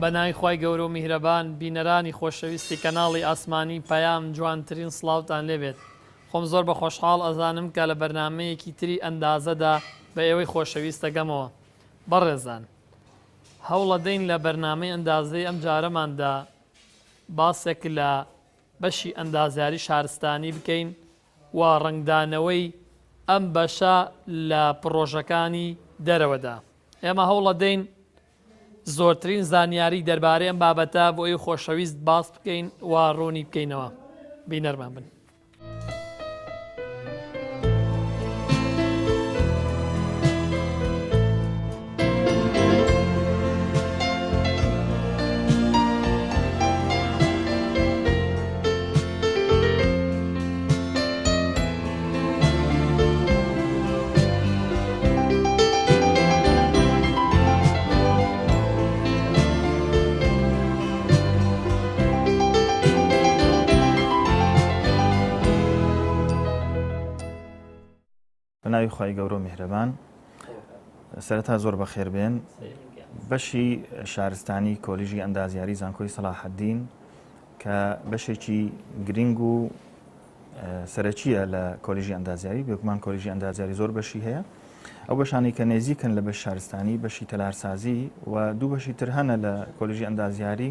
بە ناوی خوای گەورە و میهرەبان بینەرانی خۆشەویستی کەناڵی ئاسمانی پەیام جوانترین سڵاوتان لێبێت خۆم زۆر بە خۆشحاڵ ئەزانم کە لە بەرنامەیەکی تری ئەندازەدا بە ئێوەی خۆشەویست دەگەمەوە بەڕێزان هەوڵەدەین لە بەرنامەی ئەندازەی ئەم جارەماندا باسێک لە بەشی ئەندازیاری شارستانی بکەین و ڕەنگدانەوەی ئەم بەشە لە پڕۆژەکانی دەرەوەدا. ئێمە هەوڵەدەین زۆرترین زانیاری دەربارەی ئەم بابەتە بۆ ئێوەی خۆشەویست باس بکەین و ڕوونی بکەینەوە. بینەرمان بن. بە ناوی خوای گەورە و میهرەبان سەرەتا زۆر بەخێر بێن بەشی شارستانی کۆلیژی ئەندازیاری زانکۆی سەلاحەدین کە بەشێکی گرنگ و سەرەکیە لە کۆلیژی ئەندازیاری بێگومان کۆلیژی ئەندازیاری زۆر بەشی هەیە ئەو بەشانی کە نێزیکن لە بەش شارستانی بەشی تەلارسازی و دوو بەشی تر هەنە لە کۆلیژی ئەندازیاری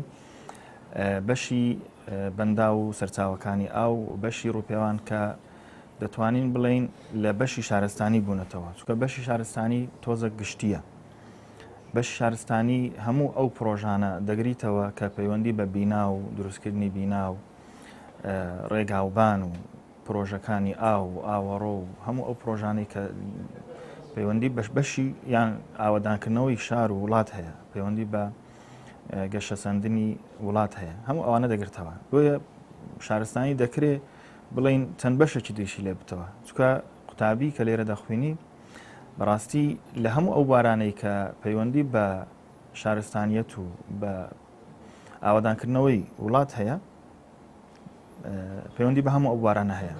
بەشی بەندا و سەرچاوەکانی ئاو و بەشی ڕووپێوان کە دەتوانین بڵێین لە بەشی شارستانی بوونەتەوە چونکە بەشی شارستانی تۆزە گشتیە بەشی شارستانی هەموو ئەو پرۆژانە دەگریتەوە کە پەیوەندی بە بینا و دروستکردنی بینا و ڕێگاوبان و پرۆژەکانی ئاو و ئاوەڕۆ و هەموو ئەو پرۆژانەی کە پەیوەندی بەش بەشی یان ئاوەدانکردنەوەی شار و وڵات هەیە پەیوەندی بە گەشەسەندنی وڵات هەیە هەموو ئەوانە دەگرتەوە بۆیە شارستانی دەکرێت بڵێین چەند بەشێکی تریشی لێ بتەوە چونکە قوتابی کە لێرە دەخوێنی بەڕاستی لە هەموو ئەو بارانەی کە پەیوەندی بە شارستانیەت و بە ئاوادانکردنەوەی وڵات هەیە پەیوەندی بە هەموو ئەو بارانە هەیە.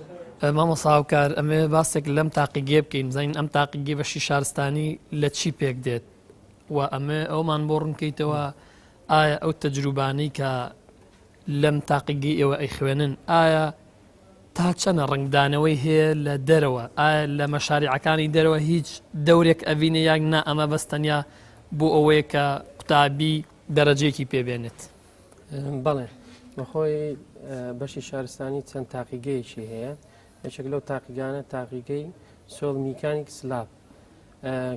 مامۆستا هاوکار ئەمێ باسێک لەم تاقیگەیە بکەین بزانین ئەم تاقیگەی بەشی شارستانی لە چی پێک دێت و ئەمێ ئەومان بۆ ڕوونکەیتەوە ئایا ئەو تەجروبانەی کە لەم تاقیگەی ئێوە ئەیخوێنن ئایا تا چەنە ڕەنگدانەوەی هەیە لە دەرەوە ئایا لە مەشاریعەکانی دەرەوە هیچ دەورێک ئەبینێ یان نا ئەمە بەس تەنیا بۆ ئەوەیە کە قوتابی دەرەجەیەکی پێ بێنێت؟ بەڵێ بەخۆی بەشی شارستانی چەند تاقیگەیەکی هەیە یەکێک لەو تاقیگانە تاقیگەی soil mechanics lab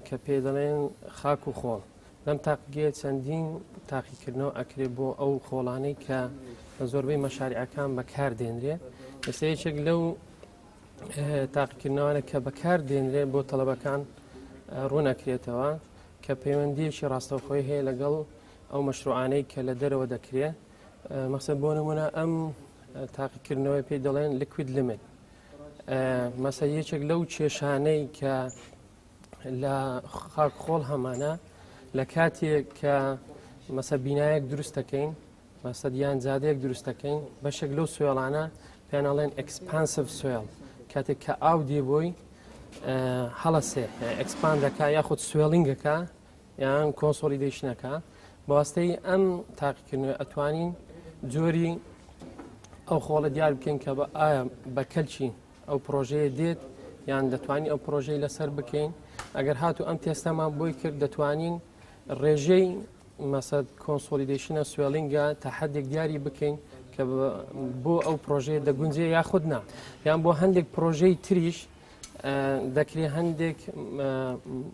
کە پێ دەڵێن خاک و خۆڵ لەم تاقیگەیە چەندین تاقیکردنەوە ئەکرێ بۆ ئەو خۆڵانەی کە لە زۆربەی مەشاریعەکان بەکار دێنرێ ئێستا یەکێک لەو تاقیکردنەوانە کە بەکار دێنرێ بۆ تەڵەبەکان ڕوونەکرێتەوە کە پەیوەندیەکی ڕاستەوخۆی هەیە لەگەڵ ئەو مەشروعانەی کە لە دەرەوە دەکرێ مەسە بۆ نمونە ئەم تاقیکردنەوەی پێی دەڵێن liquid limit مەسە یەکێک لەو کێشانەی کە لە خاک خۆڵ هەمانە لە کاتێک کە مەسە بینایەک دروست دەکەین مەسە یان جادەیەک دروست دەکەین بەشێک لەو soil انە پێیان ئەڵێن expansive soil کاتێک کە ئاو دێ بۆی هەڵەسێ expand ەکە یاخود swelling ەکە یان consolidation ەکە بەواستەی ئەم تاقیکردنەوە ئەتوانین جۆری ئەو خۆڵە دیار بکەین کە بە ئایا بە کەلکی ئەو پرۆژەیە دێت یان دەتوانین ئەو پرۆژەی لەسەر بکەین ئەگەر هاتو ئەم تێستەمان بۆی کرد دەتوانین ڕێژەی مەسەد consolidation ە swelling ە تا حدێک دیاری بکەین کە بۆ ئەو پرۆژەیە دەگونجێ یاخود نا یان بۆ هەندێک پرۆژەی تریش دەکرێت هەندێک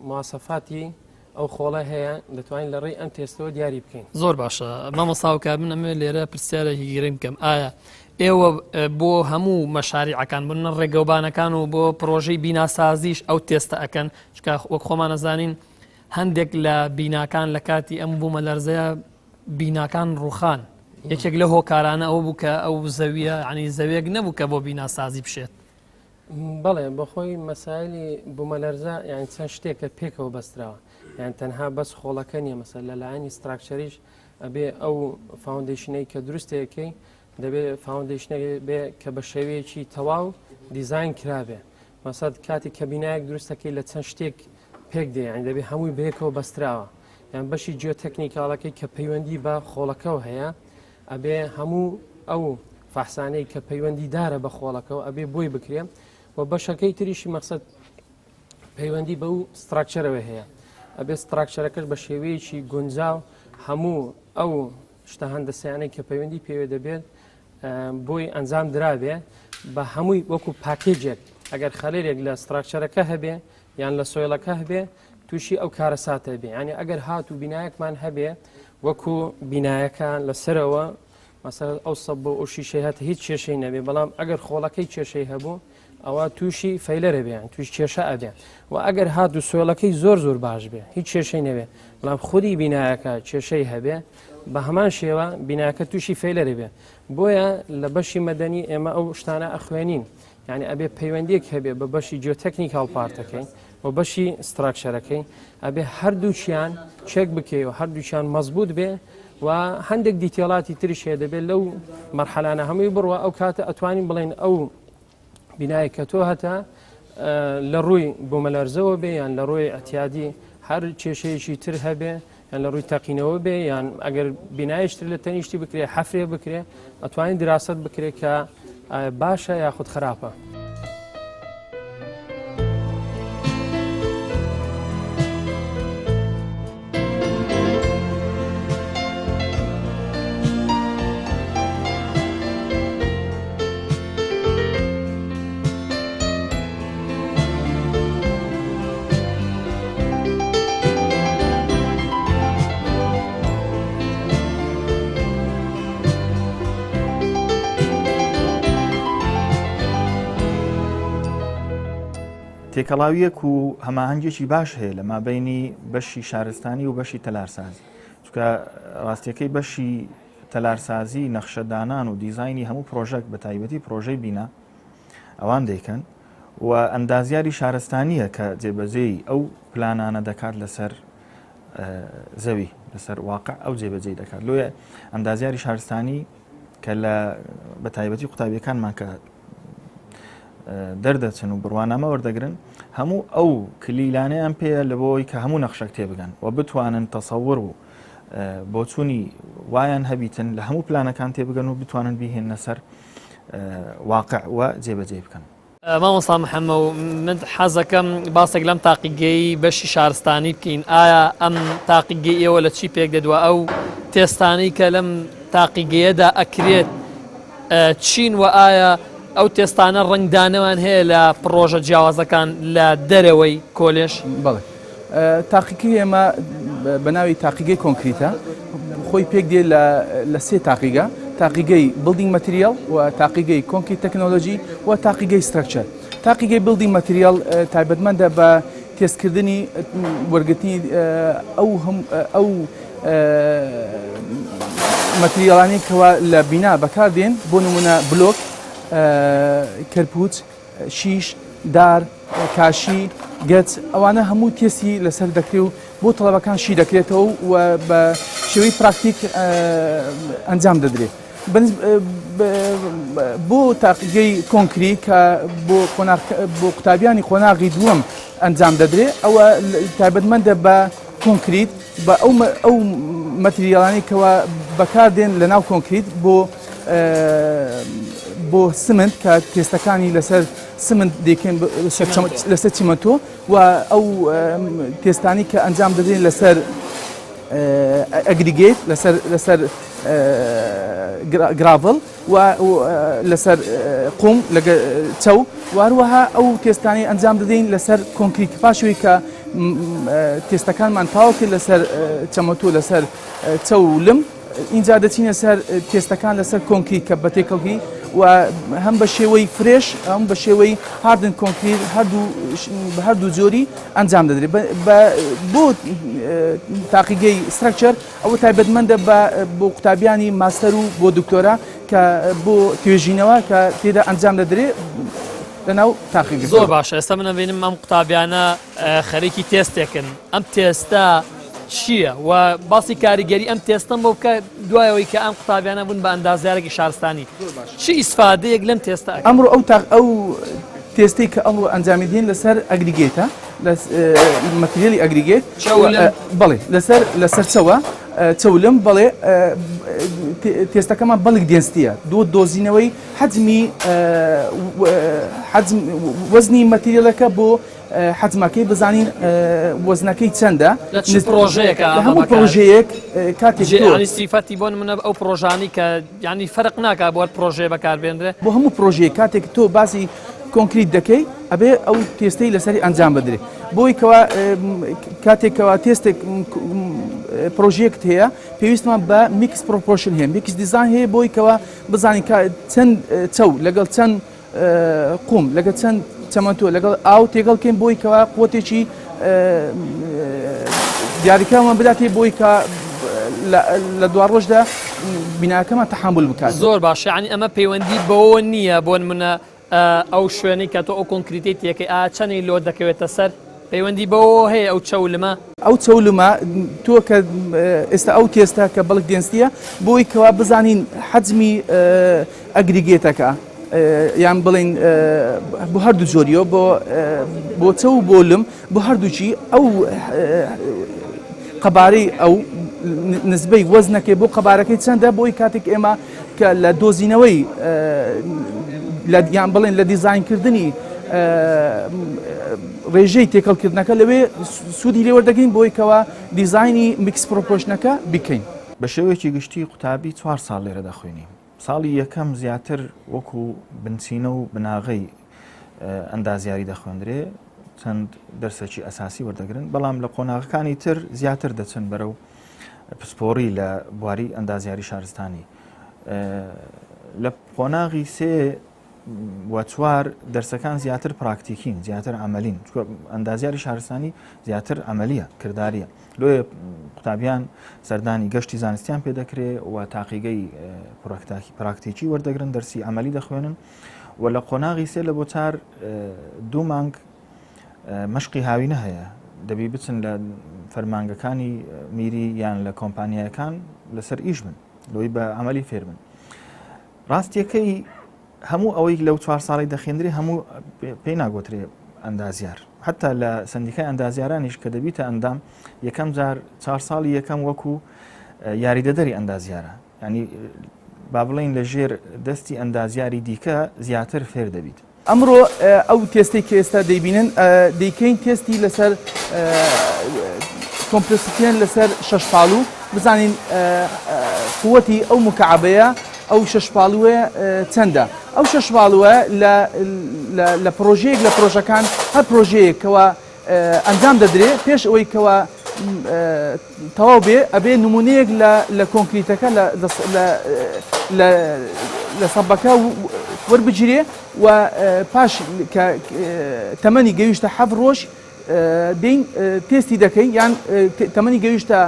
مواسەفاتی ئەو خۆڵە هەیە دەتوانین لە ڕێی ئەم تێستەوە دیاری بکەین. زۆر باشە مامۆستا هاوکار من ئەمەوێت لێرە پرسیارێکی گرنگ بکەم ئایا ئێوە بۆ هەموو مەشاریعەکان بن ڕێگەوبانەکان و بۆ پرۆژەی بیناسازیش ئەو تێستە ئەکەن چکا وەک خۆمان ئەزانین هەندێک لە بیناکان لە کاتی ئەم بوومە لەرزەیە بیناکان ڕوخان یەکێک لە هۆکارانە ئەو بوو کە ئەو زەویە ینی زەوێک نەبوو کە بۆ بیناسازی بشێت بەڵێ بەخۆی مەسایلی بوومەلەرزە یان چەند شتێکە پێکەوە بەستراوە یان تەنها بەس خۆڵەکە نییە مەسەر لە لایەنی structure یش ئەبێ ئەو foundation ەی کە دروستەکەی دەبێ foundation ە بێ کە بە شێوەیەکی تەواو دیزین کرابێ مەسەد کاتی کە بینایەک دروستەکەی لە چەند شتێک پێک دێ یان دەبێ هەمووی بەیەکەوە بەستراوە. یان بەشی geotechnical ەکەی کە پەیوەندی بە خۆڵەکەوە هەیە ئەبێ هەموو ئەو فەحسانەی کە پەیوەندی دارە بە خۆڵەکەەوە ئەبێ بۆی بکرێ و بەشەکەی تریشی مەقسەد پەیوەندی بەو structure ەوە هەیە ئەبێ structure ەکەش بە شێوەیەکی گونجاو هەموو ئەو شتە هەندەسیانەی کە پەیوەندی پێوێ دەبێت بۆی ئەنجام درابێ بە هەمووی وەکو package ێک ئەگەر خەلەلێک لە structure ەکە هەبێ یان لە soil ەکە هەبێ تووشی ئەو کارەساتە بێ ینی ئەگەر هات و بینایەکمان هەبێ وەکو بینایەکە لەسەرەوە مەسەر ئەو سەب بۆ ئەو شیشەی هەت هیچ کێشەی نەبێ بەڵام ئەگەر خۆڵەکەی کێشەی هەبوو ئەوە تووشی failure ە بێن توش کێشە ئەبێ و ئەگەر هات و soil ەکەی زۆر زۆر باش بێ هیچ کێشەی نەبێ بەڵام خودی بینایەکە کێشەی هەبێ بە هەمان شێوە بیناکە تووشی failure ە بێ بۆیە لە بەشی مەدەنی ئێمە ئەو شتانە ئەخوێنین یعنی ئەبێ پەیوەندیەک هەبێ بە بەشی geotechnical part ەکەی و بەشی structure ەکەی ئەبێ هەردووکیان چێک بکەی و هەردووکیان مەزبوط بێ و هەندێک detail اتی تریش هەیە دەبێت لەو مەرحەلانە هەمووی بڕوە ئەو کاتە ئەتوانین بڵێن ئەو بینایە کە تۆ هەتا لە ڕووی بوومەلەرزەوە بێ یان لە ڕووی ئەتیادی هەر کێشەیەکی تر هەبێ یان لە ڕووی تەقینەوە بێ یان ئەگەر بینایشتر لە تەنیشتی بکرێ حەفرێ بکرێ ئەتوانین دراست بکرێت کە باشە یاخود خراپە. تێکەڵاویەک و هەماهەنگێکی باش هەیە لە مابینی بەشی شارستانی و بەشی تەلارسازی چونکە ڕاستیەکەی بەشی تەلارسازی نەخشەدانان و دیزایانی هەموو پرۆژەک بە تایبەتی پرۆژەی بینا ئەوان دەیکەن و ئەندازیاری شارستانیە کە جێبەجێی ئەو پلانانە دەکات لەسەر زەوی لەسەر واقع ئەو جێبەجێی دەکات لۆیە ئەندازیاری شارستانی کە لە بە تایبەتی قوتابیەکانمان کە دەردەچن و بڕوانامە وەردەگرن هەموو ئەو کلیلانەیان پێیە لە بۆی کە هەموو نەخشەک تێبگەن و بتوانن تەسەور و بۆچوونی وایان هەبیتن لە هەموو پلانەکان تێبگەن و بتوانن بیهێننە سەر واقع و جێبەجێ بکەن. مامۆستا محەمە و من حەزەکەم باسێک لەم تاقیگەی بەشی شارستانی بکەین ئایا ئەم تاقیگەی ئێوە لە چی پێک دێت وە ئەو تێستانەی کە لەم تاقیگەیەدا ئەکرێت چین وە ئایا ئەو تێستانە ڕەنگدانەوان هەیە لە پڕۆژە جیاوازەکان لە دەرەوەی کۆلێژ؟ بەڵێ تاقیگەی ئێمە بە ناوی تاقیگەی کۆنکریتە خۆی پێک دێ لە سێ تاقیگە تاقیگەی building material و تاقیگەی concrete technology و تاقیگەی structure تاقیگەی building material تایبەتمەندە بە تێستکردنی وەرگرتنی ئەو ئەو material انی کەوا لە بینا بەکاردێن بۆ نمونە بلۆک کەرپوچ شیش، دار، کاشی، گەچ، ئەوانە هەموو تێستی لەسەر دەکرێ و بۆ تەڵەبەکان شی دەکرێتەوە و بە شێوەی پراکتیک ئەنجام دەدرێت. بۆ تاقیگەی کۆنکری کە بۆ بۆ قوتابیانی قۆناغی دووەم ئەنجام دەدرێت ئەوە تایبەتمەندە بە کۆنکریت بە ئەو ئەو material انەی کەوا بەکاردێن لە ناو کۆنکریت بۆ بۆ سمنت کە تێستەکانی لەسەر سمنت دەکەن لەسەر چیمەنتۆ و ئەو تێستانی کە ئەنجام دەدرێن لەسەر aggregate لەسەر لەسەر gravel و لەسەر قوم لەگە چەو و هەروەها ئەو تێستانەی ئەنجام دەدەین لەسەر کۆنکریت پاشەوەی کە تێستەکانمان تاو کرد لەسەر چەمەتۆ لەسەر چەو و لم اینجا دەچینە سەر تێستەکان لەسەر کۆنکریت کە بە تێکەڵکی و هەم بە شێوەی fresh هەم بە شێوەی hardened concrete هەردوو هەردوو جۆری ئەنجام دەدرێت بۆ تاقیگەی structure ئەوە تایبەتمەندە بە بۆ قوتابیانی ماستەر و بۆ دکتۆرا کە بۆ توێژینەوە کە تێدا ئەنجام دەدرێت لەناو تاقیگە. زۆر باشە ئێستا من ئەبینم ئەم قوتابیانە خەریکی تێستێکن ئەم تێستە چییە و باسی کاریگەری ئەم تێستەم بۆ بکە دوایەوەی کە ئەم قوتابیانە بوون بە ئەندازیارێکی شارستانی چی ئیسفادەیەک لەم تێستە ئەمڕۆ ئەو تاق ئەو تێستەی کە ئەمڕۆ ئەنجامی دێن لەسەر aggregate ە. لە material ی aggregate بەڵێ لەسەر لەسەر چەوە چەولم بەڵێ تێستەکەمان bulk density ە دۆ دۆزینەوەی حەجمی حەجم وەزنی material ەکە بۆ حەجمەکەی بزانین وەزنەکەی چەندە لە چ پرۆژەیەکە لە هەموو پرۆژەیەک کاتێک ینی سیفەتی بۆ منە ئەو پرۆژانی کە ینی فەرق ناکا بۆ هەر پرۆژەیە بەکاربێنرێ بۆ هەموو پرۆژەیە کاتێک تۆ باسی کۆنکریت دەکەی ئەبێ ئەو تێستەی لەسەری ئەنجام بدرێ بۆی کەوا کاتێک کەوا تێستێک پرۆژەیەکت هەیە پێویستمان بە mix proportion هەیە mix design هەیە بۆی کەوا بزانین چەند چەو لەگەڵ چەند قوم لەگەڵ چەند چەمەنتۆ لەگەڵ ئاو تێگەڵ کەین بۆی کەوا قوتێکی دیاریکراومان بداتێ بۆی کە لە دوا ڕۆژدا بیناکەمان تەحمل بکات زۆر باش یعنی ئەمە پەیوەندی بەوە نییە بۆ منە ئەو شوێنەی کە تۆ ئەو کۆنکریتەی تێکەی ئا چەنی لۆ دەکەوێتە سەر پەیوەندی بەوە هەیە ئەو چەولمە ئەو چەولمە تۆ کە ئێستا ئەو تێستە کە bulk density ە بۆی کەوا بزانین حەجمی aggregate ەکە یان بڵین بۆ هەردوو جۆریەوە بۆ بۆ چەو و بۆ لم بۆ هەردووکی ئەو قەبارەی ئەو نسبەی وەزنەکەی بۆ قەبارەکەی چەندە بۆی کاتێک ئێمە کە لە دۆزینەوەی لە یان بڵێن لە دیزاینکردنی ڕێژەی تێکەڵکردنەکە لەوێ سوودی لێوەردەگرین بۆی کەوا دیزاینی mix proportion ەکە بکەین. بە شێوەیەکی گشتی قوتابی چوار ساڵ لێرە دەخوێنی. ساڵی یەکەم زیاتر وەکو بنچینە و بناغەی ئەندازیاری دەخوێندرێ چەند دەرسێکی ئەساسی وەردەگرن بەڵام لە قۆناغەکانی تر زیاتر دەچن بەرەو پسپۆڕی لە بواری ئەندازیاری شارستانی لە قۆناغی سێ و چوار دەرسەکان زیاتر پراکتیکین زیاتر عملین ئەندازیاری شارستانی زیاتر عملیە کرداریە لۆیە قوتابیان سەردانی گەشتی زانستیان پێ دەکرێ و تاقیگەی پراکتیکی وەردەگرن دەرسی عملی دەخوێنن و لە قۆناغی سێ لە بۆ چار دوو مانگ مەشقی هاوینە هەیە دەبی بچن لە فەرمانگەکانی میری یان لە کۆمپانیایەکان لەسەر ئیش بن لۆی بە عملی فێر بن ڕاستیەکەی هەموو ئەوەی لەو چوار ساڵی دەخێندرێ هەموو پێی ناگوترێ ئەندازیار حتا لە سندیکای ئەندازیارانیش کە دەبیتە ئەندام یەکەم جار چوار ساڵی یەکەم وەکو یاریدەدەری ئەندازیارە ینی با بڵین لە ژێر دەستی ئەندازیاری دیکە زیاتر فێر دەبیت. ئەمڕۆ ئەو تێستەی کە ئێستا دەیبینن دەیکەین تێستی لەسەر compressive strength لەسەر شەش پاڵو بزانین قوتی ئەو مکعبەیە ئەو شەش پاڵوە چەندە ئەو شەش پاڵوە لە پرۆژەیەک لە پرۆژەکان هەر پرۆژەیەکەوە ئەنجام دەدرێ پێش ئەوەی کەوا تەواو بێ ئەبێ نمونەیەک لە لە کۆنکریتەکە لە لە لە سەبەکە وەربگیرێ و پاش کە تەمەنی گەیشتە حەف ڕۆژ دێین تێستی دەکەین یان تەمەنی گەیشتە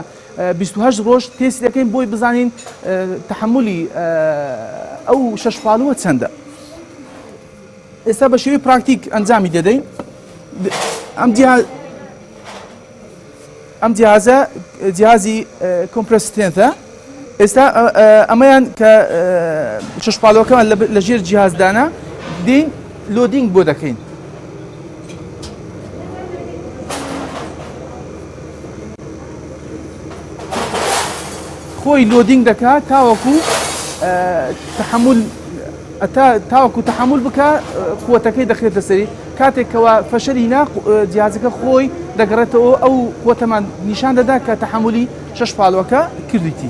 28 ڕۆژ تێستی دەکەین بۆی بزانین تەحملی ئەو شەش پاڵوە چەندە. ئێستا بە شێوەی پراکتیک ئەنجامی دەدەین ئەم جیهاز ئەم جیهازە جیهازی compressive strength ە ئێستا ئەمەیان کە شەشپاڵەکەمان لە ژێر جیهازدانە دین loading بۆ دەکەین خۆی loading دەکات تاوەکو تحمل ئەتا تاوەکو تەحەمول بکا قوتەکەی دەخرێتە سەری کاتێک کەوا فەشەلی نا جیازەکە خۆی دەگەڕێتەوە ئەو قوتەمان نیشان دەدا کە تەحەمولی شەش پاڵوەکە کردیتی.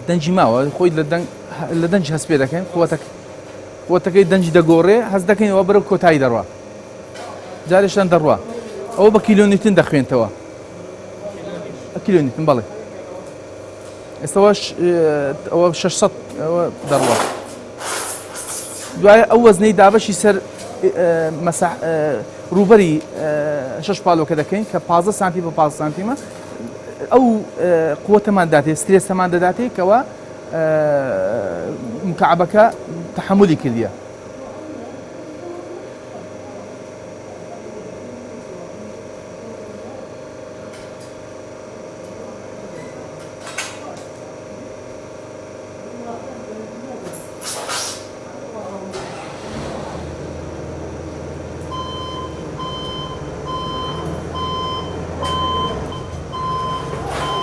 دەنگی ماوە خۆی لە دەنگ لە دەنگی هەست پێ دەکەین قوتەکە قوتەکەی دەنگی دەگۆڕێ هەست دەکەین ئەوە بەرەو کۆتایی دەڕوا جارێشتان دەڕوا ئەوە بە کیلۆنیوتن دەخوێنتەوە کیلۆنیوتن بەڵێ ئێستاوە ئەوە 600 ئەوە دەڕوا دوای ئەو وەزنەی دابەشی سەر مەسا ڕووبەری شەش پالۆکە دەکەین کە 15 سانتی بە 15 سانتیمە ئەو قوتەمان داتێ سترێسەمان دەداتێ کەەوە مکعبەکە تەحەمولی کردیە.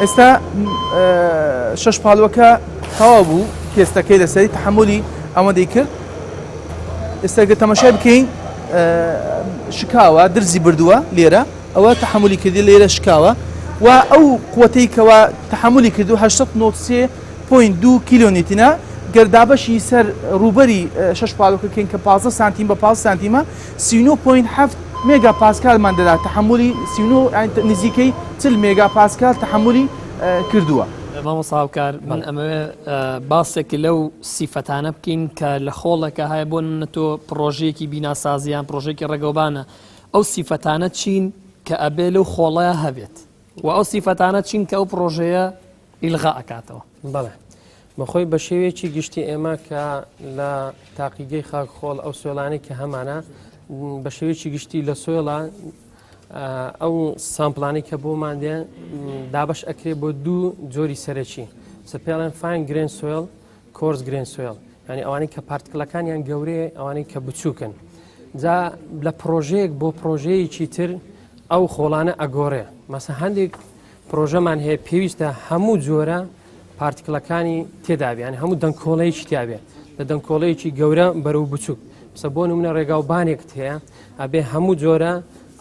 ئێستا شەش پاڵوەکە تەواو بوو تێستەکەی لەسەری تەحملی ئەوەندەی کرد ئێستا گە تەماشای بکەین شکاوە درزی بردووە لێرە ئەوە تەحملی کردی لێرە شکاوە و ئەو قوتەی کەوا تەحملی کردو 893.2 کیلۆنیتنە گەر دابەشی سەر ڕووبەری شەش پاڵوەکە کەین کە 15 سانتیم بە 15 سانتیمە 39.7 مێگا پاسکالمان دەدا تەحملی 39 نزیکەی 40 مێگا پاسکال تەحملی کردووە. مامۆستا هاوکار من ئەمەوێ باسێک لەو سیفەتانە بکەین کە لە خۆڵێکە هەیە بۆ نمونە تۆ پڕۆژەیەکی بیناسازی یان پڕۆژەیەکی ڕێگەوبانە ئەو سیفەتانە چین کە ئەبێ لەو خۆڵەیە هەبێت و ئەو سیفەتانە چین کە ئەو پڕۆژەیە ئیلغا ئەکاتەوە؟ بەڵێ بەخۆی بە شێوەیەکی گشتی ئێمە کە لە تاقیگەی خاک خۆڵ ئەو soil انەی کە هەمانە بە شێوەیەکی گشتی لە soil ا ئەو sample انەی کە بۆمان دێ دابش ئەکرێ بۆ دوو جۆری سەرەکی سە پێڵێن fine grain soil coarse grain soil یعنی ئەوانەی کە particle ەکانیان گەورەیە ئەوانەی کە بچووکن جا لە پرۆژەیەک بۆ پرۆژەیەکی تر ئەو خۆڵانە ئەگۆڕێ مەسە هەندێک پرۆژەمان هەیە پێویستە هەموو جۆرە particle ەکانی تێدابێ یعنی هەموو دەنکۆڵەیەکی تیاابێ لە دەنکۆڵەیەکی گەورە بەرەو بچووک سە بۆ نمونە ڕێگا و بانێکت هەیە ئەبێ هەموو جۆرە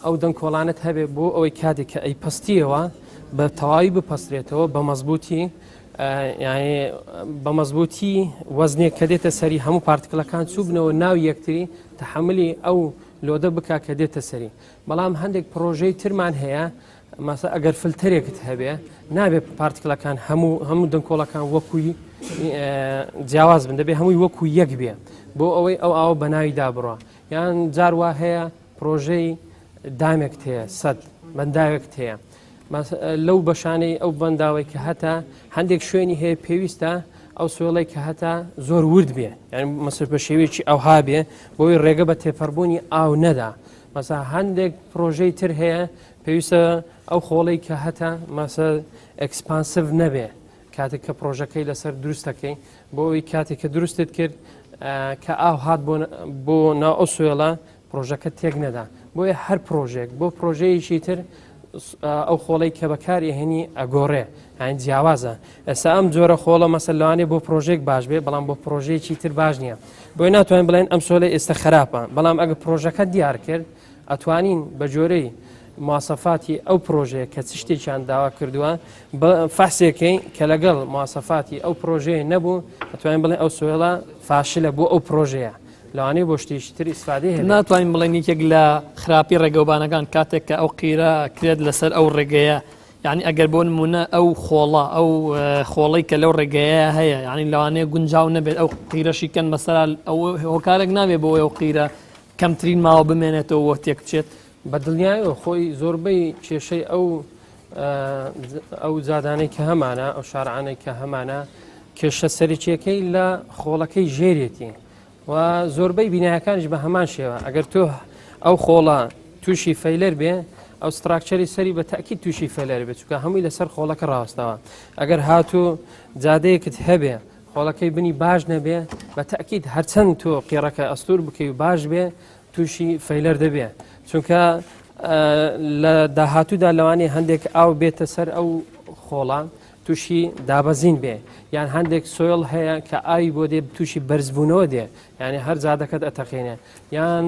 ئەو دەنکۆڵانت هەبێ بۆ ئەوەی کاتێک کە ئەی پستیەوە بە تەواوی بپەسترێتەوە بە مەزبوطی یعنی بە مەزبوطی وەزنێک کە دێتە سەری هەموو particle ەکان چووبنەوە ناو یەکتری تەحملی ئەو load ە بک کە دێتە سەری بەڵام هەندێک پرۆژەی ترمان هەیە مەسە ئەگەر فلتەرێکت هەبێ نابێ particle ەکان هەموو هەموو دەنکۆڵەکان وەکوی جیاواز بن دەبێ هەمووی وەکو یەک بێ بۆ ئەوەی ئەو ئاوە بەناویدا بڕە یان جار وا هەیە پرۆژەی dam ێکت هەیە سەد بەنداوێکت هەیە لەو بەشانەی ئەو بەنداوەی کە هەتا هەندێک شوێنی هەیە پێویستە ئەو soil ەی کە هەتا زۆر ورد بێ یعنی مەسەر بە شێوەیەکی ئەوها بێ بۆی ڕێگە بە تێپەڕبوونی ئاو نەدا مەسا هەندێک پرۆژەی تر هەیە پێویستە ئەو خۆڵەی کە هەتا مەسە expansive نەبێ کاتێک کە پرۆژەکەی لەسەر دروستەکەی بۆ ئەوی کاتێک کە دروستت کرد کە ئاو هات بۆ ناو ئەو soil ە پرۆژەکە تێک نەدا بۆیە هەر پرۆژێک بۆ پرۆژەیەکی تر ئەو خۆڵەی کە بەکاری هێنی ئەگۆڕێ یان جیاوازە ئێستا ئەم جۆرە خۆڵە مەسەل لەوانێ بۆ پرۆژێک باش بێ بەڵام بۆ پرۆژەیەکی تر باش نییە بۆی ناتوانین بڵێن ئەم soil ە ئێستا خراپە بەڵام ئەگە پرۆژەکە دیار کرد ئەتوانین بە جۆرەی مواسەفاتی ئەو پرۆژەیە کە چ شتێکیان داوا کردووە فەحسێکەی کە لەگەڵ مواسەفاتی ئەو پرۆژەیە نەبوو ئەتوانین بڵێن ئەو soil ە فاشلە بۆ ئەو پرۆژەیە لەوانەیە بۆ شتێکی تر ئیسفادەی هەبێت. ناتوانین بڵێین یەکێک لە خراپی ڕێگەوبانەکان کاتێک کە ئەو قیرە کرێت لەسەر ئەو ڕێگەیە یعنی ئەگەر بۆ نمونە ئەو خۆڵە ئەو خۆڵەی کە لەو ڕێگەیە هەیە یعنی لەوانەیە گونجاو نەبێت ئەو قیرەشی کەن بەسەرا ئەو هۆکارێک نابێت بۆ ئەو قیرە کەمترین ماوە بمێنێتەوە و تێک بچێت؟ بە دڵنیایەوە خۆی زۆربەی کێشەی ئەو ئەو جادانەی کە هەمانە ئەو شارعانەی کە هەمانە کێشە سەرکیەکەی لە خۆڵەکەی ژێرێتی و زۆربەی بینایەکانیش بە هەمان شێوە ئەگەر تۆ ئەو خۆڵە تووشی failure بێ ئەو structure ی سەری بە تاکی تووشی failure بێت چونکە هەمووی لەسەر خۆڵەکە ڕاستەوە ئەگەر هاتوو جادەیەکت هەبێ خۆڵەکەی بنی باش نەبێ بە تەئکید هەرچەند تۆ قیڕەکە ئەستور بکەی و باش بێ تووشی failure دەبێ چونکە لە داهاتوودا لەوانەیە هەندێک ئاو بێتە سەر ئەو خۆڵە تووشی دابەزین بێ یان هەندێک soil هەیە کە ئاوی بۆ دێ تووشی بەرزبوونەوە دێ یعنی هەر جادەکەت ئەتەقێنێ یان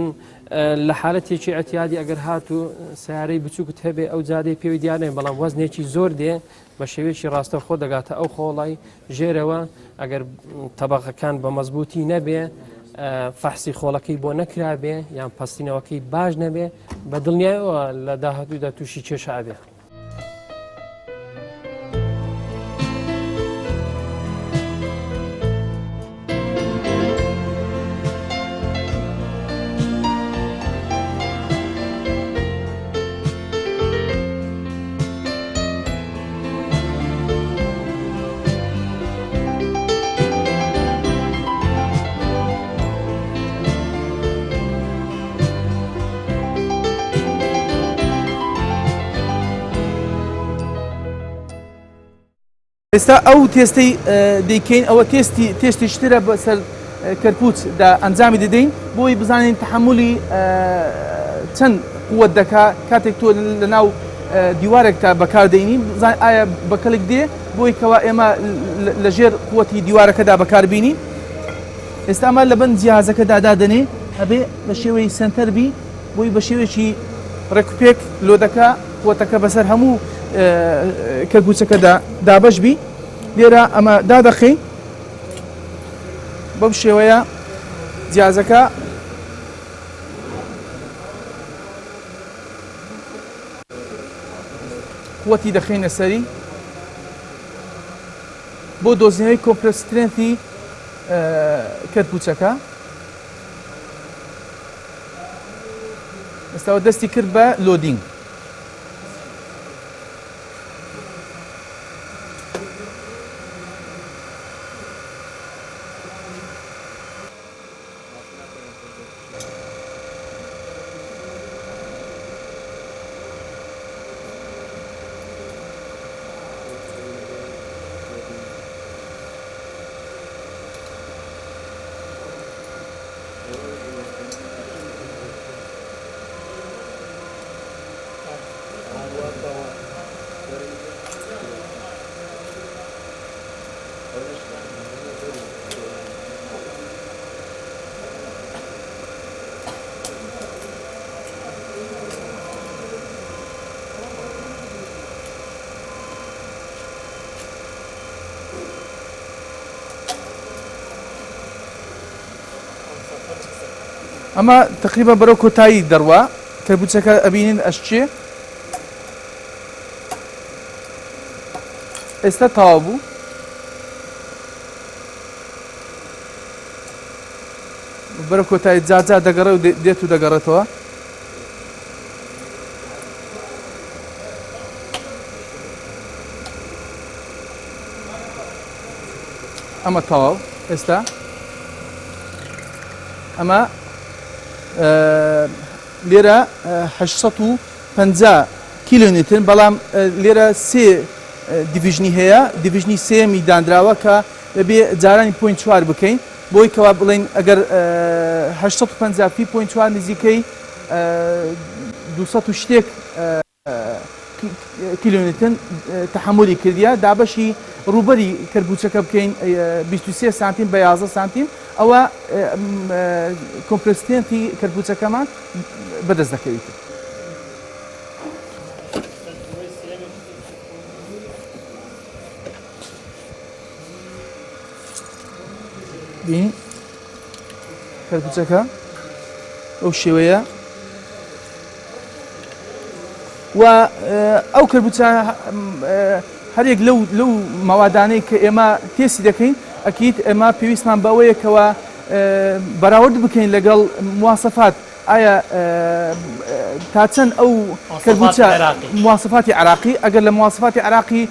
لە حالەتێکی ئەتیادی ئەگەر هاتوو سیارەی بچووکت هەبێ ئەو جادەی پێوی دیارێ بەڵام وەزنێکی زۆر دێ بە شێوەیەکی ڕاستەوخۆ دەگاتە ئەو خۆڵای ژێرەوە ئەگەر تەبەقەکان بە مەزبووتی نەبێ فەحسی خۆڵەکەی بۆ نەکرابێ یان پەستینەوەکەی باش نەبێ بە دڵنیایەوە لە داهاتوودا تووشی کێشە ئەبێ. ئێستا ئەو تێستەی دەیکەین ئەوە تێستی تێستێکی ترە بەسەر کەرپوچ دا ئەنجامی دەدەین بۆی بزانین تحملی چەند قوت دەکا کاتێک تۆ لە ناو. دیوارێک تا بەکاردەینی بزانین ئایا بەکەلک دێ بۆی کەوا ئێمە لەژێر قوتی دیوارەکەدا بەکاربینین. ئێستا ئەمە لەبن جیازەکەدا دادەنێ ئەبێ بە شێوەی سنتەر بی بۆی بە شێوەیەکی ڕێکوپێک load ەکە قوتەکە بەسەر هەموو کەرپوچەکەدا دابەش بی. لێرە ئەمە دادەخەین بەم شێوەیە جیازەکە قوتی دەخەینە سەری بۆ دۆزینەوەی compressive strength ی کەرپوچەکە. ئێستاوە دەستی کرد بە loading. ئەمە تقریبا بەرەو کۆتایی دەڕوا کەربوچەکە ئەبینین ئەشچێ ئێستا تەواو بوو. بەرە کۆتایی جاجا دەگەڕێ و دێت و دەگەڕێتەوە. ئەمە تەواو ئێستا ئەمە لێرە 850 کیلۆنیوتن بەڵام لێرە سێ division ی هەیە division ی سێیەمی دانراوە کە دەبێ جارانی point چوار بکەین بۆی کەوا بڵێین ئەگەر 850 فی point چوار نزیکەی 200 و شتێک کیلۆنیوتن تەحەمولی کردیە دابەشی ڕووبەری کەرپوچەکە بکەین 23 سانتیم بە 11 سانتیم ئەوە compressive strength ی کەرپوچەکەمان بەدەست دەکەویت. بینی کەرپوچەکە ئەو شێوەیە و ئەو کەرپوچە هەرێک لەو لەو مەوادانەی کە ئێمە تێسی دەکەین ئەکییت ئێمە پێویستمان بەوەیە کەەوە بەراورد بکەین لەگەڵ موواسەفات ئایا تا چەند ئەو کەربوچە مواسفاتی عراقی ئەگەر لە مواسفاتی عراقی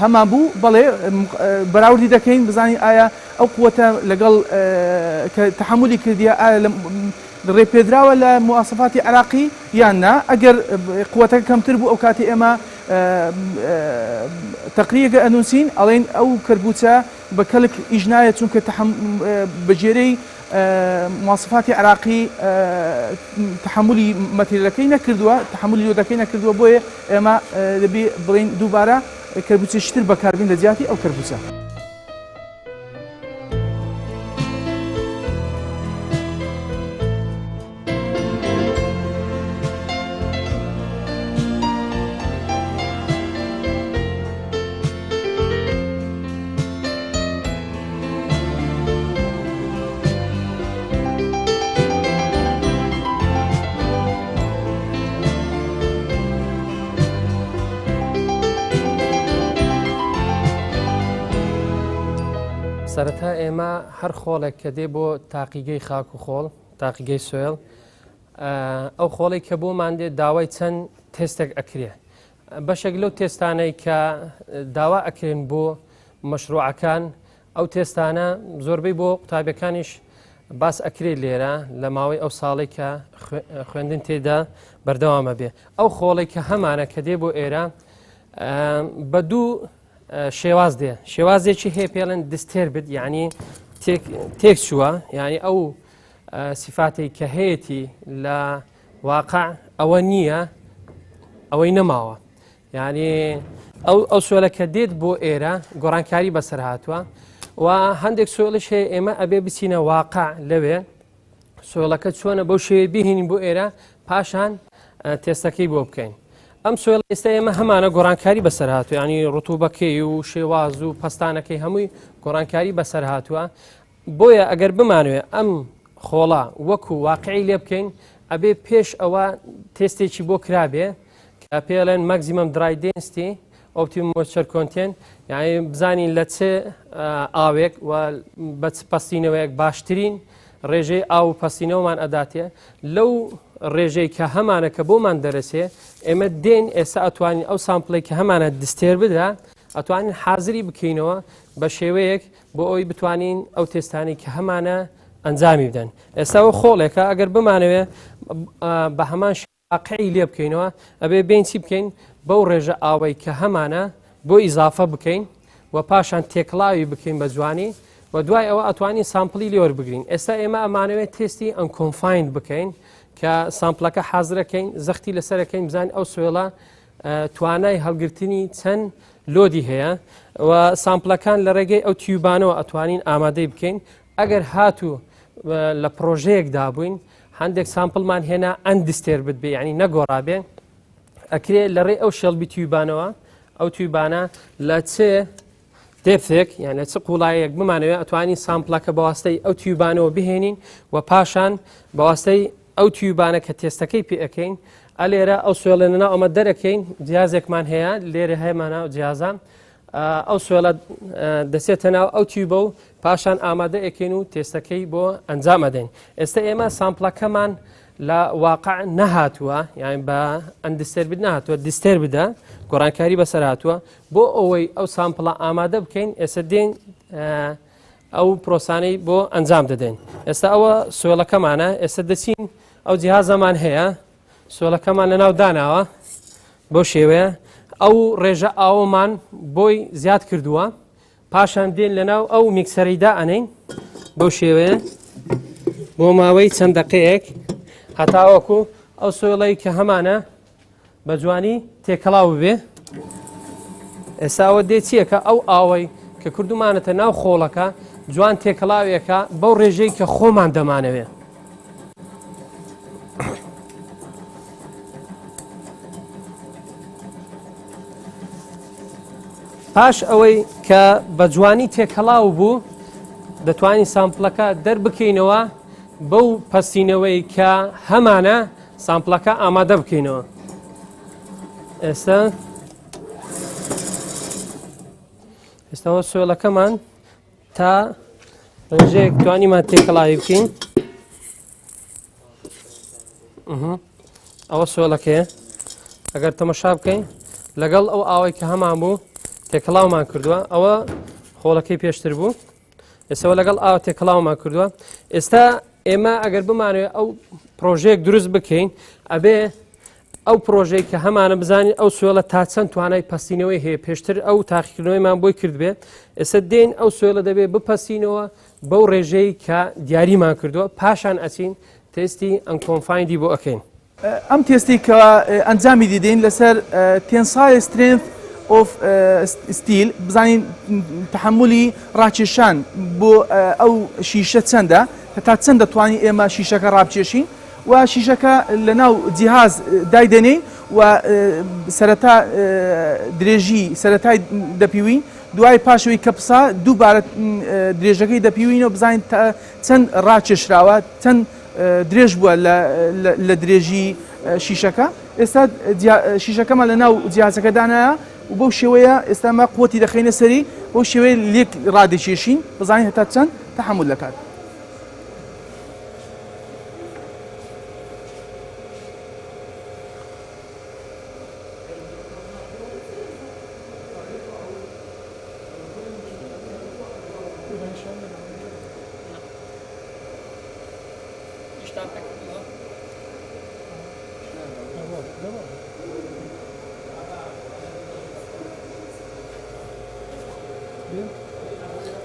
هەمان بوو بەڵێ بەراوردی دەکەین بزانین ئایا ئەو قوتە لەگەڵ کە تحملی کردیە ئایا لە ڕێپێدراوە لە مواسفاتی عراقی یان نا ئەگەر قوتەکە کەمتر بوو ئەو کاتی ئێمە تەقریەکە ئەنووسین ئەڵێن ئەو کەربوچە بە کەلک ئیش نایەت چونکە بەگوێرەی مواسفاتی عراقی تحملی مەتریالەکەی نەکردووە تحملی load ەکەی نەکردووە بۆیە ئێمە دەبێ بڵێین دووبارە کەربوچەشتر بەکاربین لە جیاتی ئەو کەربوچە. سەرەتا ئێمە هەر خۆڵێک کە دێ بۆ تاقیگەی خاک و خۆڵ تاقیگەی soil ئەو خۆڵی کە بۆمان دێت داوای چەند تێستێک ئەکرێ بەشێک لەو تێستانەی کە داوا ئەکرێن بۆ مەشروعەکان ئەو تێستانە زۆربەی بۆ قوتابیەکانیش باس ئەکرێت لێرە لە ماوەی ئەو ساڵی کە خوێندن تێدا بەردەوامە بێ ئەو خۆڵی کە هەمانە کە دێ بۆ ئێرە بە دوو شێواز دێ شێوازێکی هەیە پێڵێن disturbed یعنی تێک چووە یعنی ئەو سیفاتێک کە هەیەی لە واقع ئەوە نییە. ئەوەی نەماوە یعنی ئەو ئەو soil ە کە دێت بۆ ئێرە گۆڕانکاری بەسەر هاتووە و هەندێک soil ش هەیە ئێمە ئەبێ بچینە واقع لەوێ soil ەکە چۆنە بەو شێوەیە بهێنین بۆ ئێرە پاشان تێستەکەی بۆ بکەین ئەم soil ئێستا ئێمە هەمانە گۆڕانکاری بەسەر هاتووە ینی ڕتوبەکەی و شێواز و پەستانەکەی هەمووی گۆڕانکاری بەسەر هاتووە بۆیە ئەگەر بمانوێ ئەم خۆڵە وەکو واقعی لێ بکەین ئەبێ پێش ئەوە تێستێکی بۆ کرابێ کە پێڵێن maximum dry density optimum moisture content یعنی بزانین لە چ ئاوێک و بە چ پەستینەوەیەک باشترین ڕێژەی ئاو و پەستینەوەمان ئەداتێ لەو ڕێژەی کە هەمانە کە بۆمان دەرەسێ ئێمە دێن ئێستا ئەتوانین ئەو sample ی کە هەمانە disturb بدا ئەتوانین حازری بکەینەوە بە شێوەیەک بۆ ئەوی بتوانین ئەو تێستانی کە هەمانە ئەنجامی بدەن ئێستا خۆڵێکە ئەگەر بمانەوێ بە هەمان واقعی لێ بکەینەوە ئەبێ بێین چی بکەین بەو ڕێژە ئاوەی کە هەمانە بۆ ئیزافە بکەین و پاشان تێکڵاوی بکەین بە جوانی و دوای ئەوە ئەتوانین sample ی لێوەربگرین ئێستا ئێمە ئەمانەوێت تێستی unconfined بکەین کە sample ەکە حازرەکەین زەختی لەسەرەکەین بزانین ئەو soil ە توانای هەڵگرتنی چەند load ی هەیە و sample ەکان لە ڕێگەی ئەو tube انەوە ئەتوانین ئامادەی بکەین ئەگەر هاتوو لە پرۆژەیەکدا بووین هەندێک sample مان هێنا undisturbed بێ یعنی نەگۆڕابێ ئەکرێ لە ڕێ ئەو Shelby tube انەوە ئەو tube انە لە چێ depth ێک یان لە چ قوڵایەک بمانەوێ ئەتوانین sample ەکە بەواستەی ئەو tube انەوە بهێنین و پاشان بەواستەی ئەو tube انە کە تێستەکەی پێ ئەەکەین ئەلێرە ئەو soil ە ناو ئەمە دەرەکەین جیازێکمان هەیە لێرە هەیەمانە جیازان ئەو soil ە دەچێتە ناو ئەو tube ە و پاشان ئامادە ئەکەین و تێستەکەی بۆ ئەنجام ئەدەین ئێستا ئێمە sample ەکەمان لە واقع نەهاتووە یان بە undisturbed نهاتووە disturbed ە گۆڕانکاری بەسەر هاتووە بۆ ئەوەی ئەو sample ە ئامادە بکەین ئێستا دێن ئەو پرۆسانەی بۆ ئەنجام دەدەین ئێستا ئەوە soil ەکەمانە ئێستا دەچین ئەو جیهازەمان هەیە soil ەکەمان لەناو داناوە بەو شێوەیە ئەو ڕێژە ئاوەمان بۆی زیاد کردووە پاشان دێن لەناو ئەو mixer ەی دائەنین بەو شێوەیە بۆ ماوەی چەند دقەیەک هەتاوەکو ئەو soil ەی کە هەمانە بە جوانی تێکەڵاو ببێ ئێستا ئەوە دێ چیەکە ئەو ئاوەی کە کردومانەتە ناو خۆڵەکە جوان تێکەڵاوێکە بەو ڕێژەی کە خۆمان دەمانەوێ پاش ئەوەی کە بە جوانی تێکەڵاو بوو دەتوانین sample ەکە دەربکەینەوە بەو پەستینەوەی کە هەمانە sample ەکە ئامادە بکەینەوە ئێستا ئێستاوە soil ەکەمان تا ڕێژەیەک توانیمان تێکەڵاوی بکەین ئەوە soil ەکەیە ئەگەر تەمەشا بکەین لەگەڵ ئەو ئاوای کە هەمان بوو تێکەڵاومان کردووە ئەوە خۆڵەکەی پێشتر بوو ئێستەوە لەگەڵ ئاو تێکەڵاومان کردووە ئێستا ئێمە ئەگەر بمانوێت ئەو پرۆژەیەک دروست بکەین ئەبێ ئەو پرۆژەی کە هەمانە بزانین ئەو soil ە تا چەند توانای پەستینەوەی هەیە پێشتر ئەو تاقیکردنەوەیمان بۆی کردبێ ئێستا دێن ئەو soil ە دەبێ بپەسینەوە بەو ڕێژەی کە دیاریمان کردووە پاشان ئەچین تێستی unconfined ی بۆ ئەکەین. ئەم تێستەی کە ئەنجامی دەدەین لەسەر tensile strength of steel بزانین تەحەمولی ڕاکێشان بۆ ئەو شیشە چەندە تا چەند دەتوانین ئێمە شیشەکە ڕابکێشین و شیشەکە لە ناو جیهاز دایدەنێین و سەرەتا درێژی سەرەتای دەپیوین دوای پاشەوەی کە پسا دووبارە درێژەکەی دەپیوینەوە بزانین چەند ڕاکێشراوە چەند درێژ بووە لە درێژی شیشەکە ئێستا شیشەکەمان لە ناو جیازەکە دانایە و بەو شێوەیە ئێستا مە قوتی دەخەینە سەری بەو شێوەیە لێک ڕادەکێشین بزانین هەتا چەند تەحەمول دەکات.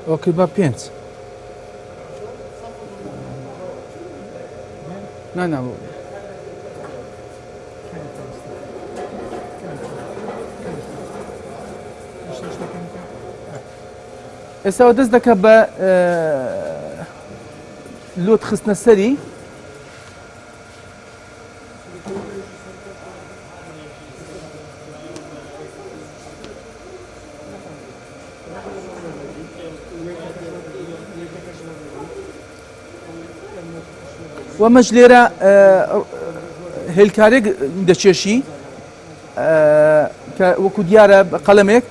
ئۆکەی با پێنج نا نا. ئێستاوە دەست دەکە بە load خستنە سەری. وەمەش لێرە هێلکارێک دەچێشی کە وەکو دیارە قەلەمێک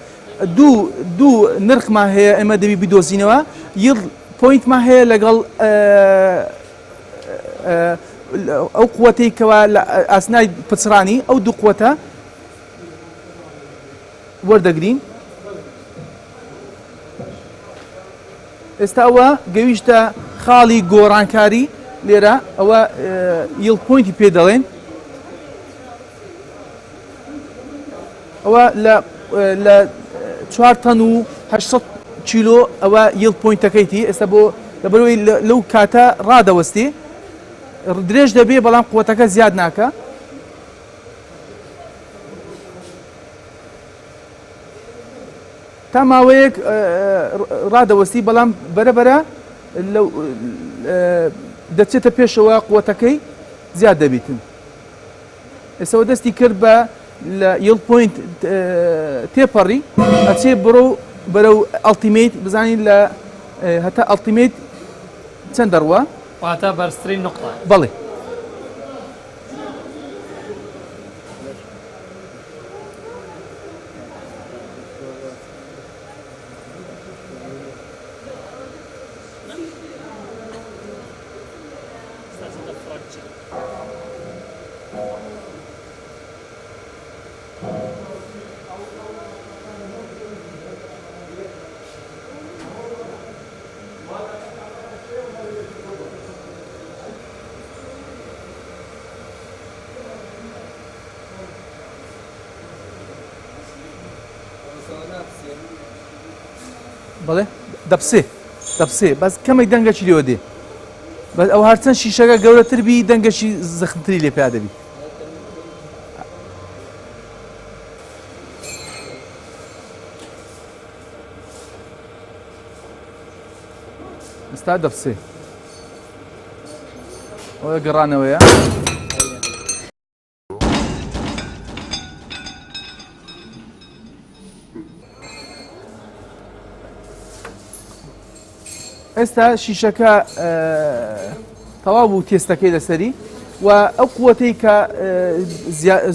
دوو دوو نرخمان هەیە ئێمە دەبی بدۆزینەوە yield point مان هەیە لەگەڵ ئەو قوتەی کەوا لە ئاسنای پچڕانی ئەو دوو قوتە وەردەگرین ئێستا ئەوە گەویشتە خاڵی گۆڕانکاری لێرە ئەوە yield point ی پێ دەڵێن ئەوە لە لە چوار تەن و 800 کیلۆ ئەوە yield point ەکەیتی ئێستا بۆ لەبەرەوەی لەو کاتە ڕادەوەستی درێژ دەبێ بەڵام قوتەکە زیاد ناکە تا ماوەیەک ڕادەوەستی بەڵام بەرە بەرە دەچێتە پێشەوە قوتەکەی زیاد دەبیتن ئێسەوە دەستی کرد بە لە yield point تێپەڕی ئەچێ بڕۆ بەرەو ultimate بزانین لە هەتا ultimate چەند دەڕوە واتە بەرزترین نقطە بەڵێ. بەڵێ دەپسێ دەپسێ بەس کەمێک دەنگەکی لێوە دێ بەس ئەو هەرچەند شیشەکە گەورەتر بی دەنگەکی زەخمتری لێ پیا دەبی ئستا دەپسێ ئەوە گەڕانەوەیە. ئێستا شیشەکە تەواو بوو تێستەکەی لەسەری و ئەو قوتەی کە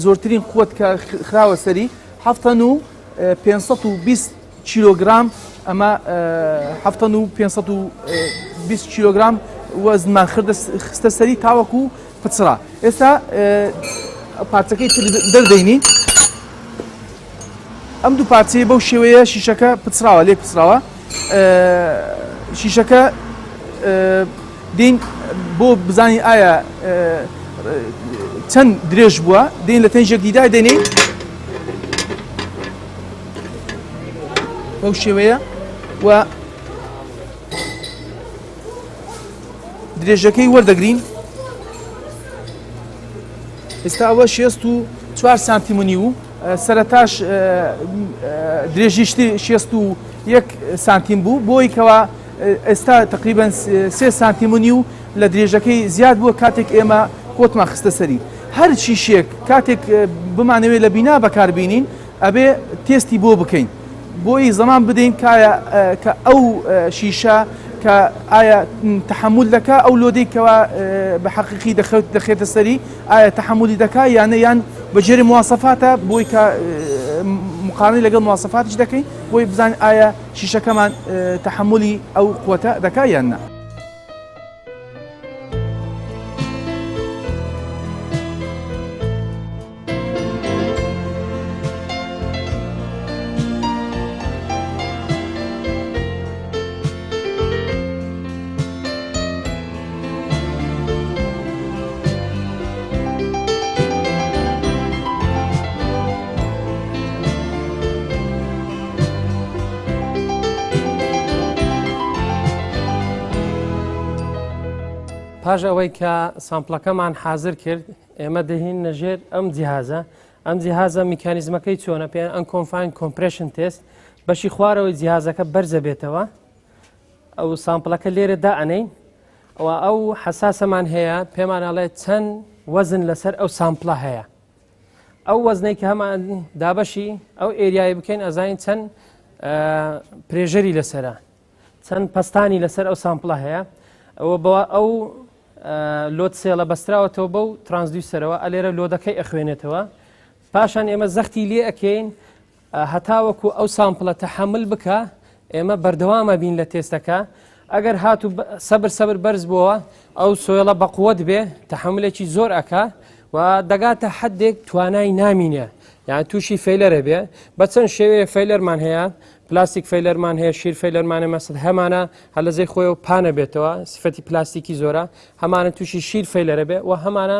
زۆرترین قوت کە خراوە سەری هەفتەن و 520 کیلۆگرام ئەمە هەفتەن و 520 کیلۆگرام وەزنمان خستە سەری تاوەکو پچڕا ئێستا پارچەکەی تر دەردەینی ئەم دوو پارچەیە بەو شێوەیە شیشەکە پچڕاوە لێک پچڕاوە شیشەکە دین بۆ بزانین ئایا چەند درێژ بووە دین لە تەنجێک دیدا دێنین بەو شێوەیە و درێژەکەی وەردەگرین ئێستا ئەوە 64 سانتیم و نیو سەرەتاش درێژیشتی 61 سانتیم بوو بۆی کەوا ئێستا تقریبا سێ سانتیم و نیو لە درێژەکەی زیاد بووە کاتێک ئێمە قوتمان خستە سەری هەر شیشێک کاتێک بمانەوێت لە بینا بەکاربینین ئەبێ تێستی بۆ بکەین بۆی زەمان بدەین کایە کە ئەو شیشە کە ئایا تحمل دەکا ئەو load ەی کەوا بە حەقیقی دەخەوت دەخێتە سەری ئایا تحملی دەکا یانە یان بە ژێری مواسەفاتە بۆی کە مقارنەی لەگەڵ مواسەفاتیش دەکەین بۆی بزانین ئایا شیشەکەمان تحملی ئەو قوتە دەکا یان نا. پاش ئەوەی کە sample ەکەمان حازر کرد ئێمە دەهینە ژێر ئەم جیهازە ئەم جیهازە میکانیزمەکەی چۆنە پێیان unconfined compression test بەشی خوارەوەی جیهازەکە بەرزە بێتەوە. ئەو sample ەکە لێرە دائەنین و ئەو حەساسەمان هەیە پێمان ئەڵێ چەند وەزن لەسەر ئەو sample ە هەیە ئەو وەزنەی کە هەمان دابەشی ئەو area ی بکەین ئەزانین چەند pressure ی لەسرە چەند پەستانی لەسەر ئەو sample ە هەیە ئەوە بەوە ئەو load cell ە بەستراوەتەوە بەو transducer ەوە ئەلێرە load ەکەی ئەخوێنێتەوە پاشان ئێمە زەختی لێ ئەکەین هەتاوەکو ئەو sample ە تەحەمول بکا ئێمە بەردەوامە بین لە تێستەکە ئەگەر هاتوو سەبر سەبر بەرز بووە ئەو soil ە بەقوت بێ تەحملێکی زۆر ئەکا و دەگاتە حدێک توانای نامینێ یان تووشی failure ە بێ بە چەند شێوەیە failure مان هەیە plastic failure مان هەیە shear failure مانە مەسد هەمانە هەر لە جێی خۆی و پانە بێتەوە سفەتی پلاستیکی زۆرە هەمانە تووشی shear failure ە بێ و هەمانە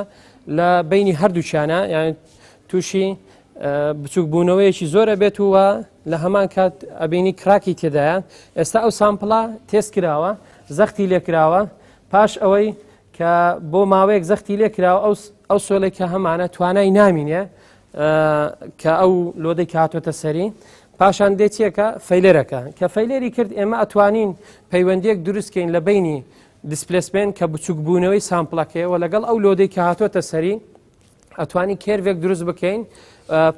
لە بینی هەردووچانە یان تووشی بچوک بوونەوەیەکی زۆر ئەبێت و لە هەمان کات ئەبینی crack ی تێدایە ئێستا ئەو sample ە تێست کراوە زەختی لێکراوە پاش ئەوەی کە بۆ ماوەیەک زەختی لێکراوە ئەو ئەو soil ێک کە هەمانە توانای نامینێ کە ئەو load ەی کە هاتۆتە سەری پاشان دێ چیەکە failure ەکە کە failure ی کرد ئێمە ئەتوانین پەیوەندیەک دروستکەین لە بینی displacement کە بچوک بوونەوەی sample ەکەی و لەگەڵ ئەو load ەی کە هاتۆتە سەری ئەتوانین curve ێک دروست بکەین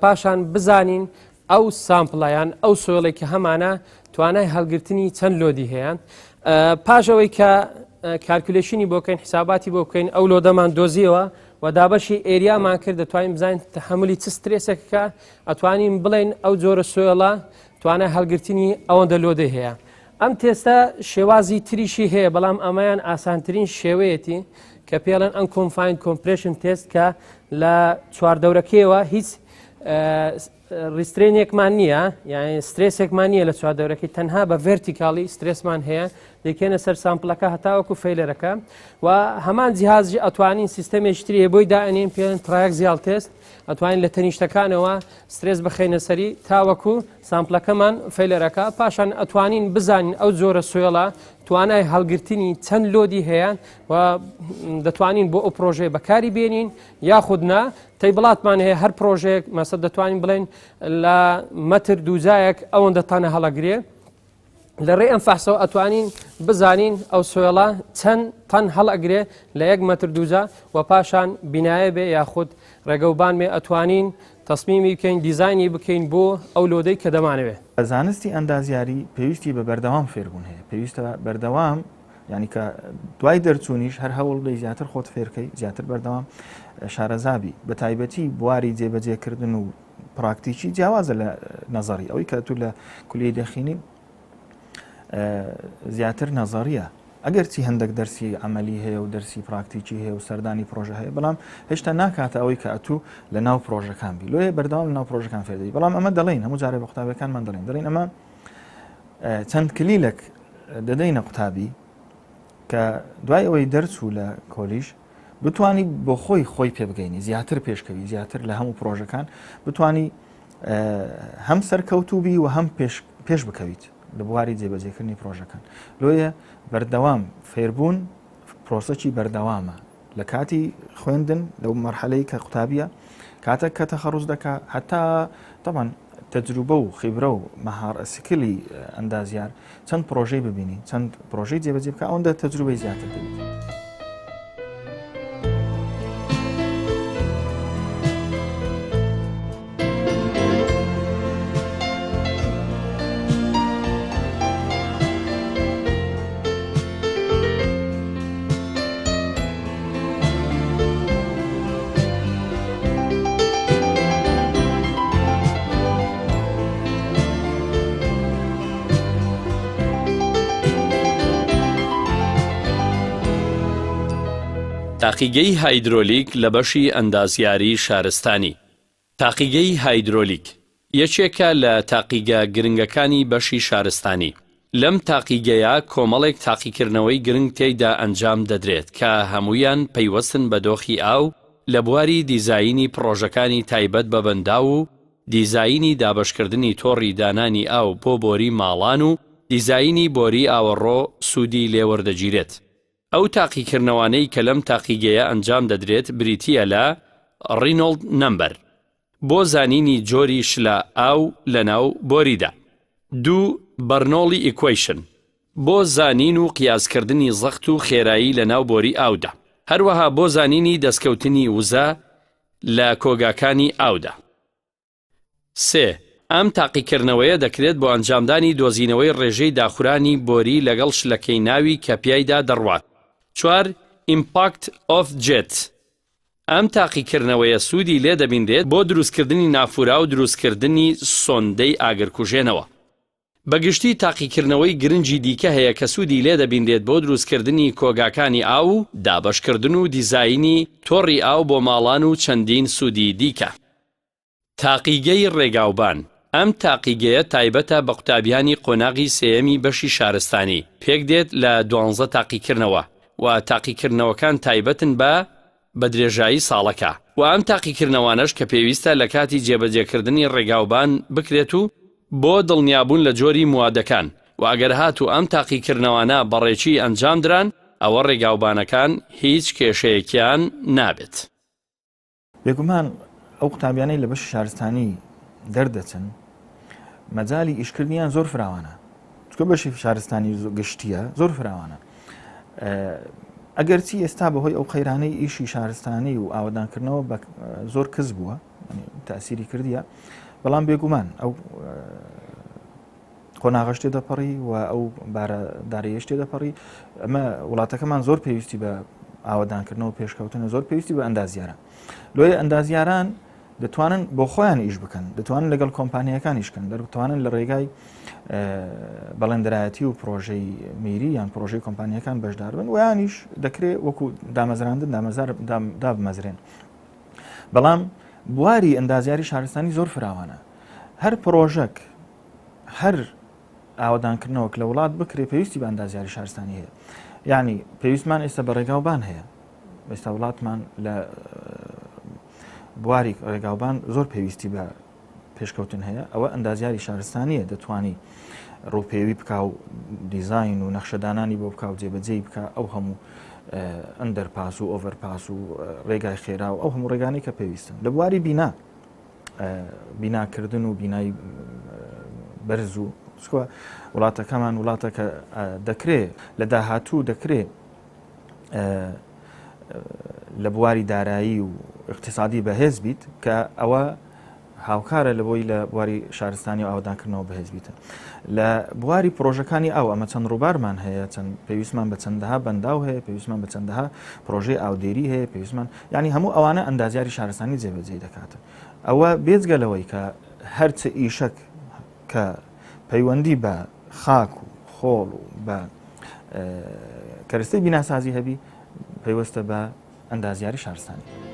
پاشان بزانین ئەو sample ەیان ئەو soil ێک کە هەمانە توانای هەڵگرتنی چەند load ی هەیە پاش ئەوەی کە calculation ی بۆ بکەین حساباتی بۆ بکەین ئەو load ەمان دۆزیەوە و دابەشی area مان کرد دەتوانین بزانین تەحملی چ stress ێکەکە ئەتوانین بڵێن ئەو جۆرە soil ە توانای هەڵگرتنی ئەوەندە load ەی هەیە ئەم تێستە شێوازی تریشی هەیە بەڵام ئەمەیان ئاسانترین شێوەیەتی کە پێڵێن unconfined compression test کە لە چواردەورەکەیەوە هیچ restraint ێکمان نییە یان stress ێکمان نییە لە چواردەورەکەی تەنها بە vertically stress مان هەیە دەکەنە سەر sample ەکە هەتاوەکو failure ەکە و هەمان جیهازی ئەتوانین سیستەمێکی تری بۆی دائنین پێیان triaxial test ئەتوانین لە تەنیشتەکانەوە سترێس بخەینە سەری تاوەکو sample ەکەمان failure ەکە پاشان ئەتوانین بزانین ئەو جۆرە soil ە توانای هەڵگرتنی چەند load ی هەیە و دەتوانین بۆ ئەو پرۆژەیە بەکاری بێنین یاخود نا table اتمان هەیە هەر پرۆژەیەک مەسە دەتوانین بڵێن لە مەتر دووجایەک ئەوەندە تانە هەڵەگرێ لە ڕێی ئەم فەحسەوە ئەتوانین بزانین ئەو soil ە چەند تەن هەڵئەگرێ لە یەک مەتر دووجا و پاشان بینایە بێ یاخود ڕێگەوبان بێ ئەتوانین تەسمیمی بکەین دیزاینی بکەین بۆ ئەو load ەی کە دەمانەوێ. زانستی ئەندازیاری پێویستی بە بەردەوام فێربوون هەیە، پێویستە بەردەوام یانی کە دوای دەرچوونیش هەر هەوڵ بدەی زیاتر خۆت فێرکەی زیاتر بەردەوام شارەزابی بە تایبەتی بواری جێبەجێکردن و پراکتیکی جیاوازە لە نەزەری ئەوەی کە تو لە کولیەی دەخینی زیاتر نەزەریە ئەگەرچی هەندێک دەرسی عملی هەیە و دەرسی پراکتیکی هەیە و سەردانی پرۆژە هەیە بەڵام هێشتا ناکاتە ئەوەی کە ئەتوو لە ناو پرۆژەکان بی لۆیە بەردەوام لە ناو پرۆژەکان فێردەی بەڵام ئەمە دەڵێن هەموو جارێ بە قوتابیەکانمان دەڵێن دەڵێن ئەمە چەند کلیلێک دەدەینە قوتابی کە دوای ئەوەی دەرچوو لە کۆلیژ بتانی بۆ خۆی خۆی پێبگەینی زیاتر پێشکەوی زیاتر لە هەموو پرۆژەکان بتانی هەم سەرکەوتوبی و هەم پێش پێش بکەویت لە بواری جێبەجێکردنی پرۆژەکان لۆیە بەردەوام فێربوون پرۆسەکی بەردەوامە لە کاتی خوێندن لەو مەرحەلەی کە قوتابیە کاتێک کە تەخەڕوز دەکا هەتا تەبان تەجروبە و خیبرە و مەهار skill ی ئەندازیار چەند پرۆژەی ببینی چەند پرۆژەی جێبەجێ بکە ئەوەندە تەجروبەی زیاتر دەبێت. تاقیگەی هایدرۆلیک لە بەشی ئەندازیاری شارستانی. تاقیگەی هایدرۆلیک یەکێکە لە تاقیگە گرنگەکانی بەشی شارستانی. لەم تاقیگەیە کۆمەڵێک تاقیکردنەوەی گرنگ تێیدا ئەنجام دەدرێت کە هەموویان پەیوەستن بە دۆخی ئاو لە بواری دیزاینی پڕۆژەکانی تایبەت بە بەنداو و دیزاینی دابەشکردنی تۆڕی دانانی ئاو بۆ بۆری ماڵان و دیزاینی بۆری ئاوەڕۆ سوودی لێوەردەگیرێت. ئەو تاقیکردنەوانەی کە لەم تاقیگەیە ئەنجام دەدرێت بریتییە لە، Reynolds Number، بۆ زانینی جۆری شلە ئاو لەناو بۆریدا. دوو، Bernoulli Equation. بۆ زانین و قیاسکردنی زەخت و خێرایی لە ناو بۆری ئاودا. هەروەها بۆ زانینی دەستکەوتنی وزە لە کۆگاکانی ئاودا. سێ، ئەم تاقیکردنەوەیە دەکرێت بۆ ئەنجامدانی دۆزینەوەی ڕێژەی داخورانی بۆری لەگەڵ شلەکەی ناوی کە پیایدا دەڕوات. چوار، Impact of Jet، ئەم تاقیکردنەوەیە سوودی لێ دەبینرێت بۆ دروستکردنی نافورا و دروستکردنی سۆندەی ئاگرکوژێنەوە. بە گشتی تاقیکردنەوەی گرنگی دیکە هەیە کە سوودی لێ دەبینرێت بۆ دروستکردنی کۆگاکانی ئاو و دابەشکردن و دیزاینی تۆڕی ئاو بۆ ماڵان و چەندین سوودی دیکە. تاقیگەی ڕێگاوبان، ئەم تاقیگەیە تایبەتە بە قوتابیانی قۆناغی سێیەمی بەشی شارستانی، پێکدێت لە دوانزە تاقیکردنەوە و تاقیکردنەوەکان تایبەتن بە بە درێژایی ساڵەکە و ئەم تاقیکردنەوانەش کە پێویستە لە کاتی جێبەجێکردنی ڕێگاوبان بکرێت و بۆ دڵنیابوون لە جۆری موادەکان و ئەگەر هاتوو ئەم تاقیکردنەوانە بە ڕێکی ئەنجام دران ئەوە ڕێگاوبانەکان هیچ کێشەیەکیان نابێت. بێگومان ئەو قوتابیانەی لە بەشی شارستانی دەردەچن مەجای ئیشکردنیان زۆر فراوانە چکە بەشی شارستانی گشتیە زۆر فراوانە ئەگەرچی ئێستا بەهۆی ئەو قەیرانەی ئیشی شارستانی و ئاوەدانکردنەوە زۆر کز بووە تاسیری کردیە بەڵام بێگومان ئەو قۆناغەش تێدەپەڕی و ئەو بارە دارەیەش تێدەپەڕی ئەمە وڵاتەکەمان زۆر پێویستی بە ئاوەدانکردنەوە پێشکەوتنە زۆر پێویستی بە ئەندازیارە لۆیە ئەندازیاران دەتوانن بۆ خۆیان ئیش بکەن دەتوانن لەگەڵ کۆمپانیەکان ئیشکەن دەتوانن لە ڕێگای بەڵێندرایەتی و پرۆژەی میری یان پرۆژەی کۆمپانیەکان بەشدار بن ویانیش دەکرێت وەکو دامەزراندن دامەزار دابمەزرێن بەڵام بواری ئەندازیاری شارستانی زۆر فراوانە هەر پرۆژەک هەر ئاوەدانکردنەوەک لە وڵات بکرێ پێویستی بە ئەندازیاری شارستانی هەیە یعنی پێویستمان ئێستا بە ڕێگاوبان هەیە ئێستا وڵاتمان لە بواری ڕێگاوبان زۆر پێویستی بە پێشکەوتن هەیە ئەوە ئەندازیاری شارستانیە دەتوانی ڕووپێوی بکا و دیزین و نەخشەدانانی بۆ بکا و جێبەجێی بکە ئەو هەموو underpass و overpass و ڕێگای خێرا و ئەو هەموو ڕێگانی کە پێویستن لە بواری بینا بیناکردن و بینای بەرز و چکە وڵاتەکەمان وڵاتەکە دەکرێ لە داهاتوو دەکرێ لە بواری دارایی و اقتصادی بەهێز بیت کە ئەوە هاوکارە لە بۆی لە بواری شارستانی و ئاودانکردنەوە بەهێز بیتن لە بواری پرۆژەکانی ئاو ئەمە چەند ڕووبارمان هەیە چەند پێویستمان بە چەندەها بەنداو هەیە پێویستمان بە چەندەها پرۆژەی ئاودێری هەیە پێویستمان یعنی هەموو ئەوانە ئەندازیاری شارستانی جێبەجێی دەکاتن ئەوە بێجگە لەوەی کە هەرچ ئیشەک کە پەیوەندی بە خاک و خۆڵ و بە کەرەستەی بیناسازی هەبی پەیوەستە بە ئەندازیاری شارستانی.